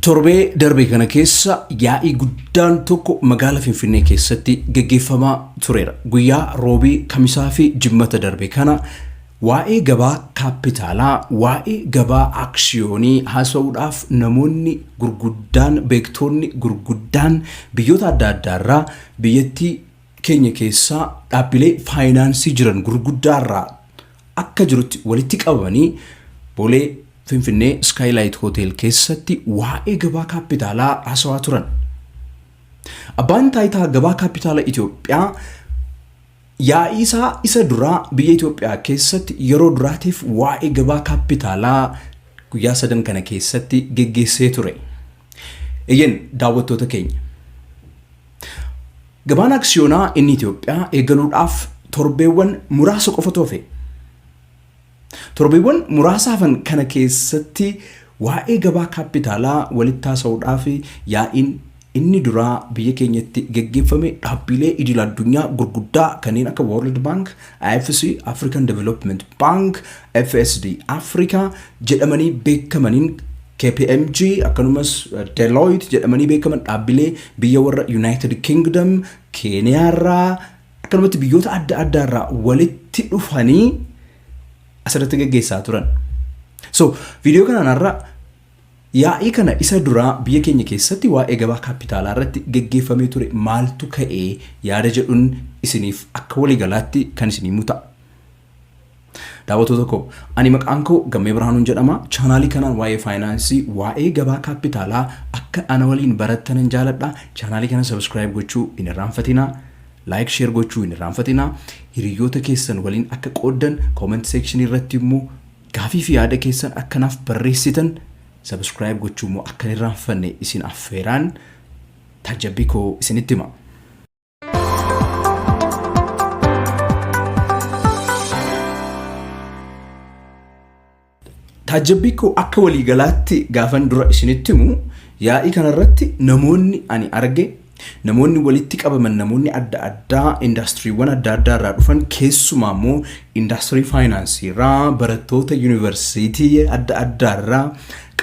Torbee darbe kana keessa yaa'ii guddaan tokko magaala Finfinnee keessatti geggeeffamaa tureera. Guyyaa Roobii, Kamisaa fi Jimmata darbe kana waa'ee gabaa kaappitaalaa, waa'ee gabaa aksiyoonii haasa'uudhaaf namoonni gurguddaan, beektoonni gurguddaan biyyoota adda addaarraa biyyattii keenya keessaa dhaabbilee faayinaansii jiran gurguddaarraa akka jirutti walitti qabamanii Boolee Finfinnee Skylight Hotel keessatti waa'ee gabaa kaappitaalaa haasawaa turan. Abbaan taayitaa gabaa kaappitaala Itoophiyaa yaa'ii isaa isa duraa biyya Itoophiyaa keessatti yeroo duraatiif waa'ee gabaa kaappitaalaa guyyaa sadan kana keessatti geggeessee ture. Eeyyen daawwattoota keenya. Gabaan aksiyoonaa inni Itoophiyaa eegaluudhaaf torbeewwan muraasa qofatu hafe. Torbeewwan muraasa hafan kana keessatti waa'ee gabaa kaappitaalaa walitti haasa'uudhaaf yaa'iin inni duraa biyya keenyatti geggeeffame dhaabbilee idil addunyaa gurguddaa kanneen akka World Bank, IFC, African Development Bank, FSD Africa jedhamanii beekamaniin KPMG akkanumas Deloitte jedhamanii beekaman dhaabbilee biyya warra United Kingdom, Keeniyaarraa akkanumatti biyyoota adda addaarraa walitti dhufanii asirratti geggeessaa turan. So viidiyoo kanaan har'a yaa'ii kana isa duraa biyya keenya keessatti waa'ee gabaa kaappitaalaa irratti geggeeffamee ture maaltu ka'ee yaada jedhuun isiniif akka waliigalaatti kan isinii muta. Daawwattoota koo, ani maqaan koo Gammee Birhaanuun jedhama. Chaanaalii kanaan waa'ee faayinaansii, waa'ee gabaa kaappitaalaa akka ana waliin barattanan jaaladha. Chaanaalii kana subscribe gochuu hin irraanfatinaa. Like share gochuu hin irraanfatinaa. Hiriyoota keessan waliin akka qooddan comment section irratti immoo gaafii fi yaada keessan akkanaaf barreessitan subscribe gochuu immoo akka hin irraanfanne isin affeeraan taajjabbii koo isinitti hima. Taajjabbii koo akka waliigalaatti gaafan dura isinitti himu yaa'ii kanarratti namoonni ani arge namoonni walitti qabaman namoonni adda addaa indaastiriiwwan adda addaa irraa dhufan keessumaa immoo indaastirii faayinaansii irraa barattoota yuunivarsiitii adda addaa irraa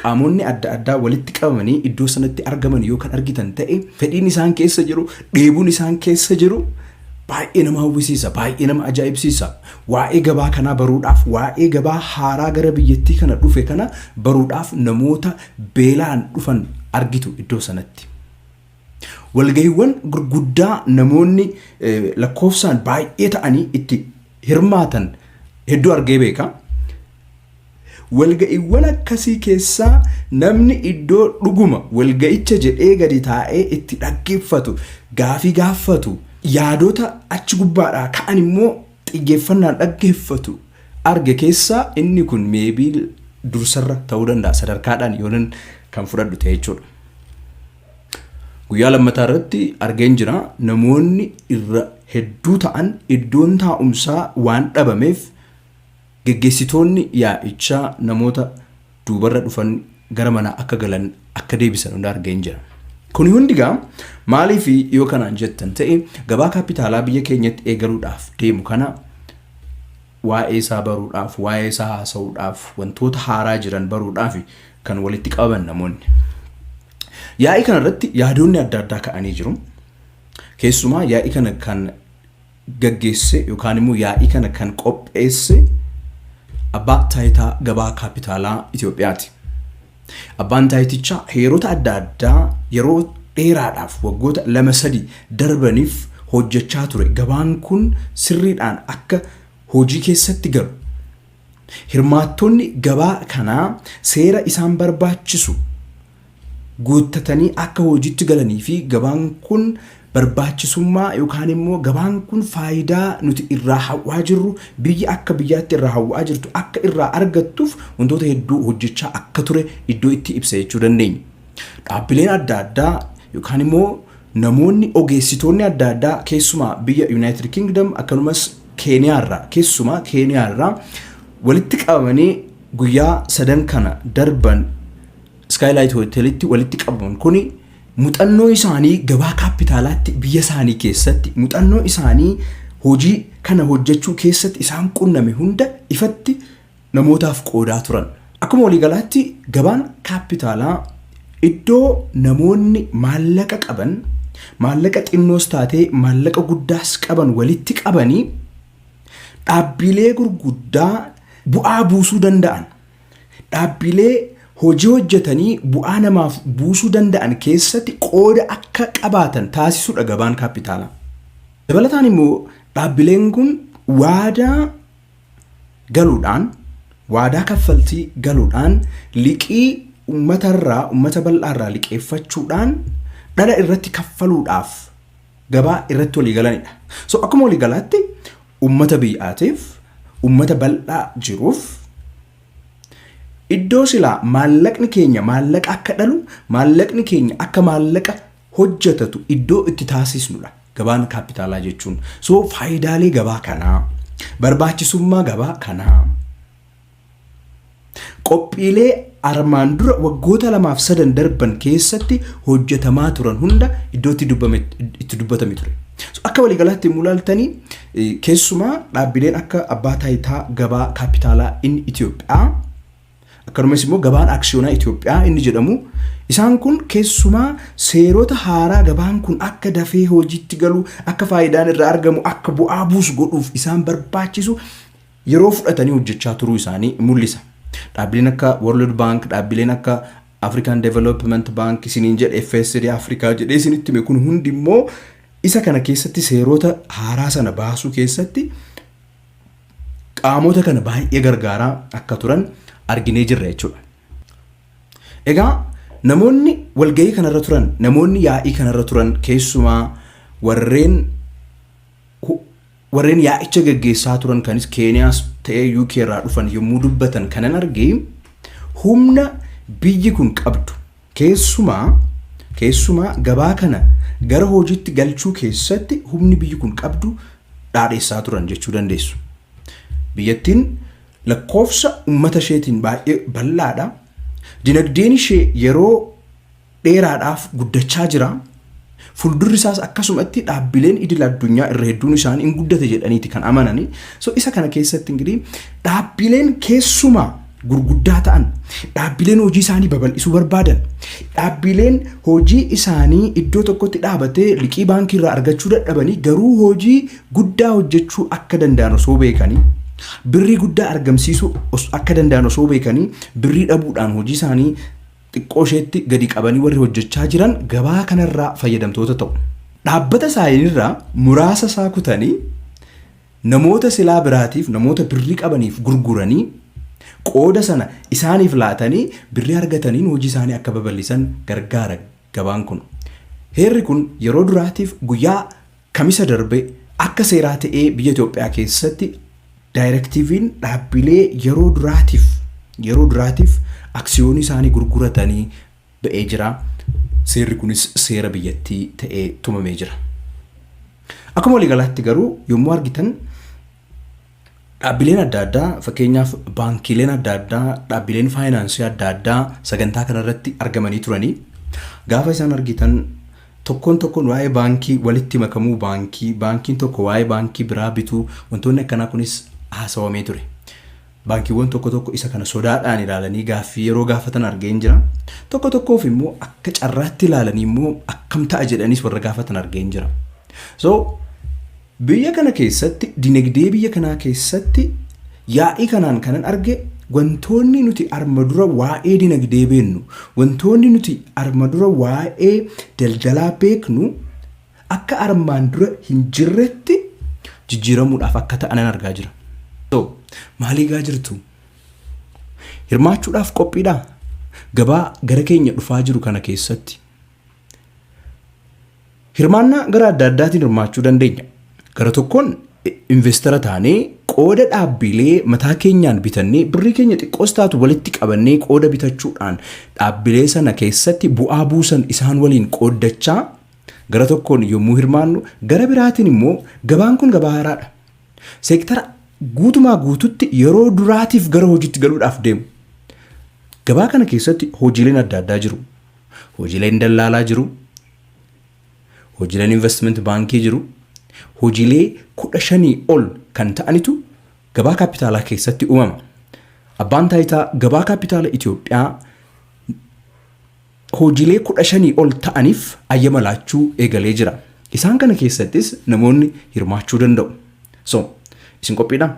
qaamonni adda addaa walitti qabamanii iddoo sanatti argaman yoo kan argitan ta'e fedhiin isaan keessa jiru dheebuun isaan keessa jiru baay'ee nama hawwisiisa baay'ee nama ajaa'ibsiisa. Waa'ee gabaa kanaa baruudhaaf waa'ee gabaa haaraa gara biyyattii kana dhufe kana baruudhaaf namoota beelaan dhufan argitu iddoo sanatti. Walgahiiwwan gurguddaa namoonni lakkoofsaan baay'ee ta'anii itti hirmaatan hedduu argee beeka. Walga'iiwwan akkasii keessaa namni iddoo dhuguma walga'icha jedhee gadi taa'ee itti dhaggeeffatu, gaafii gaaffatu, yaadota achi gubbaadhaa ka'an immoo xiyyeeffannaan dhaggeeffatu arge keessaa inni kun meebii dursarra ta'uu danda'a sadarkaadhaan yoonan kan fudhadhu ta'e jechuudha. Guyyaa lammataa irratti argeen jira namoonni irra hedduu ta'an iddoon taa'umsaa waan dhabameef geggeessitoonni yaa'ichaa namoota duubarra dhufan gara manaa akka galan akka deebisan hunda argeen jira. Kuni hundi gaa maaliif yoo kanaan jettan ta'e gabaa kaappitaalaa biyya keenyatti eegaluudhaaf deemu kana waa'ee isaa baruudhaaf, waa'ee isaa haasa'uudhaaf, wantoota haaraa jiran baruudhaaf kan walitti qabaman namoonni. Yaa'ii kana irratti yaadonni adda addaa ka'anii jiru. Keessumaa yaa'ii kana kan gaggeesse yookaan immoo yaa'ii kana kan qopheesse abbaa taayitaa gabaa kaappitaalaa Itoophiyaati. Abbaan taayitichaa heerota adda addaa yeroo dheeraadhaaf waggoota 2-3 darbaniif hojjechaa ture. Gabaan kun sirriidhaan akka hojii keessatti galu hirmaattonni gabaa kanaa seera isaan barbaachisu guuttatanii akka hojiitti galanii fi gabaan kun barbaachisummaa yookaan immoo gabaan kun faayidaa nuti irraa hawwaa jirru biyyi akka biyyaatti irraa hawwaa jirtu akka irraa argattuuf wantoota hedduu hojjechaa akka ture iddoo itti ibsa jechuu dandeenya. Dhaabbileen adda addaa yookaan immoo namoonni ogeessitoonni adda addaa keessumaa biyya United Kingdom akkanumas Keeniyaarraa keessumaa Keeniyaarraa walitti qabamanii guyyaa sadan kana darban Skylight Hotelitti walitti qabaman kuni muxannoo isaanii gabaa kaappitaalaatti biyya isaanii keessatti muxannoo isaanii hojii kana hojjechuu keessatti isaan qunname hunda ifatti namootaaf qoodaa turan. Akkuma waliigalaatti gabaan kaappitaalaa Iddoo namoonni maallaqa qaban, maallaqa xinnoos taatee maallaqa guddaas qaban walitti qabanii dhaabbilee gurguddaa bu'aa buusuu danda'an, dhaabbilee hojii hojjetanii bu'aa namaaf buusuu danda'an keessatti qooda akka qabaatan taasisuudha gabaan kaapitaalaa. Dabalataan immoo dhaabbileen kun waadaa galuudhaan, waadaa kaffaltii galuudhaan, liqii uummatarraa, uummata bal'aarraa liqeeffachuudhaan dhala irratti kaffaluudhaaf gabaa irratti walii galanidha. So akkuma walii galaatti uummata biyyaatiif, uummata bal'aa jiruuf iddoo silaa maallaqni keenya maallaqa akka dhalu, maallaqni keenya akka maallaqa hojjetatu iddoo itti taasisnudha gabaan kaapitaalaa jechuun. So faayidaalee gabaa kanaa, barbaachisummaa gabaa kanaa, qophiilee armaan dura waggoota 2 fi 3 darban keessatti hojjetamaa turan hunda iddoo itti dubbatame ture. So, akka waliigalaatti immoo ilaaltanii, keessumaa dhaabbileen akka abbaa taayitaa gabaa kaapitaalaa inni Itoophiyaa, akkanumas immoo gabaan aksiyoonaa Itoophiyaa inni jedhamu, isaan kun keessumaa seerota haaraa gabaan kun akka dafee hojiitti galu, akka faayidaan irraa argamu, akka bu'aa buusu godhuuf isaan barbaachisu yeroo fudhatanii hojjechaa turuu isaanii mul'isa. Dhaabbileen akka World Bank, dhaabbileen akka African Development Bank isiniin jedhe, FSD Afrikaa jedhee isinitti hime kun hundi immoo isa kana keessatti seerota haaraa sana baasuu keessatti qaamota kana baay'ee gargaaraa akka turan arginee jirra jechuudha. Egaa namoonni walgahii kanarra turan, namoonni yaa'ii kanarra turan, keessumaa warreen yaa'icha geggeessaa turan kanis Keeniyaas ta'ee UK irraa dhufan yommuu dubbatan kanan arge, humna biyyi kun qabdu, keessumaa gabaa kana gara hojiitti galchuu keessatti humni biyyi kun qabdu dhaadheessaa turan jechuu dandeessu. Biyyattiin lakkoofsa uummata isheetiin baay'ee bal'aadha. Dinagdeen ishee yeroo dheeraadhaaf guddachaa jira. Fuuldurri isaas akkasumatti dhaabbileen idil addunyaa irra hedduun isaanii hin guddate jedhaniiti kan amanani. So isa kana keessatti ingirii dhaabbileen keessumaa gurguddaa ta'an, dhaabbileen hojii isaanii babal'isuu barbaadan, dhaabbileen hojii isaanii iddoo tokkotti dhaabatee liqii baankii irraa argachuu dadhabanii garuu hojii guddaa hojjechuu akka danda'an osoo beekanii, birrii guddaa argamsiisuu akka danda'an osoo beekanii, birrii dhabuudhaan hojii isaanii xiqqoo isheetti gadi qabanii warri hojjechaa jiran gabaa kanarraa fayyadamtoota ta'u. Dhaabbata isaaniirraa muraasa isaa kutanii namoota silaa biraatiif, namoota birrii qabaniif gurguranii, qooda sana isaaniif laatanii birrii argataniin hojii isaanii akka babal'isan gargaara gabaan kun. Heerri kun yeroo duraatiif guyyaa Kamisa darbe akka seeraa ta'ee biyya Itoophiyaa keessatti daayirektiiviin dhaabbilee yeroo duraatiif aksiyoonii isaanii gurguratanii ba'ee jira. Seerri kunis seera biyyattii ta'ee tumamee jira. Akkuma waliigalaatti garuu yommuu argitan, dhaabbileen adda addaa, fakkeenyaaf baankiileen adda addaa, dhaabbileen faayinaansii adda addaa sagantaa kanarratti argamanii turanii, gaafa isaan argitan tokkoon tokkoon waa'ee baankii walitti makamuu baankii, baankiin tokko waa'ee baankii biraa bituu, wantoonni akkanaa kunis haasawamee ture. Baankiiwwan tokko tokko isa kana sodaadhaan ilaalanii gaaffii yeroo gaafatan argeen jira. Tokko tokkoof immoo akka carraatti ilaalanii immoo akkam ta'a jedhaniis warra gaafatan argeen jira. So biyya kana keessatti, dinagdee biyya kanaa keessatti yaa'ii kanaan kanan arge, wantoonni nuti arma dura waa'ee dinagdee beeknu, wantoonni nuti arma dura waa'ee daldalaa beeknu akka armaan dura hin jirretti jijjiiramuudhaaf akka ta'anan argaa jira. So, maal eegaa jirtu? Hirmaachuudhaaf qophiidhaa? Gabaa gara keenya dhufaa jiru kana keessatti hirmaannaa gara adda addaatiin hirmaachuu dandeenya. Gara tokkoon investara taanee qooda dhaabbilee mataa keenyaan bitannee, birrii keenya xiqqoos taatu walitti qabannee qooda bitachuudhaan dhaabbilee sana keessatti bu'aa buusan isaan waliin qooddachaa gara tokkoon yommuu hirmaannu, gara biraatiin immoo gabaan kun gabaa haaraadha. Seektara guutumaa guututti yeroo duraatiif gara hojiitti galuudhaaf deemu. Gabaa kana keessatti hojiileen adda addaa jiru. Hojiileen dallaalaa jiru. Hojiileen investment baankii jiru. Hojiilee 15 ol kan ta'anitu gabaa kaapitaalaa keessatti uumama. Abbaan taayitaa gabaa kaapitaala Itoophiyaa Hojiilee 15 ol ta'aniif ayyama laachuu eegalee jira. Isaan kana keessattis namoonni hirmaachuu danda'u. So, isin qophiidhaa?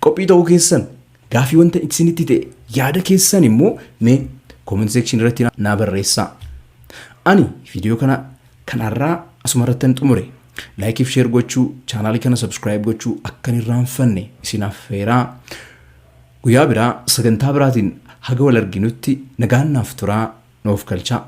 Qophii ta'uu keessan, gaafii wanta isinitti ta'e, yaada keessan immoo mee comment section irratti naa barreessaa. Ani viidiyoo kana kanarraa asuma irratti xumure. Like fi share gochuu, chaanaalii kana subscribe gochuu akka hin irraanfanne isin affeeraa. Guyyaa biraa sagantaa biraatiin haga wal arginutti nagaan naaf turaa, noof galchaa.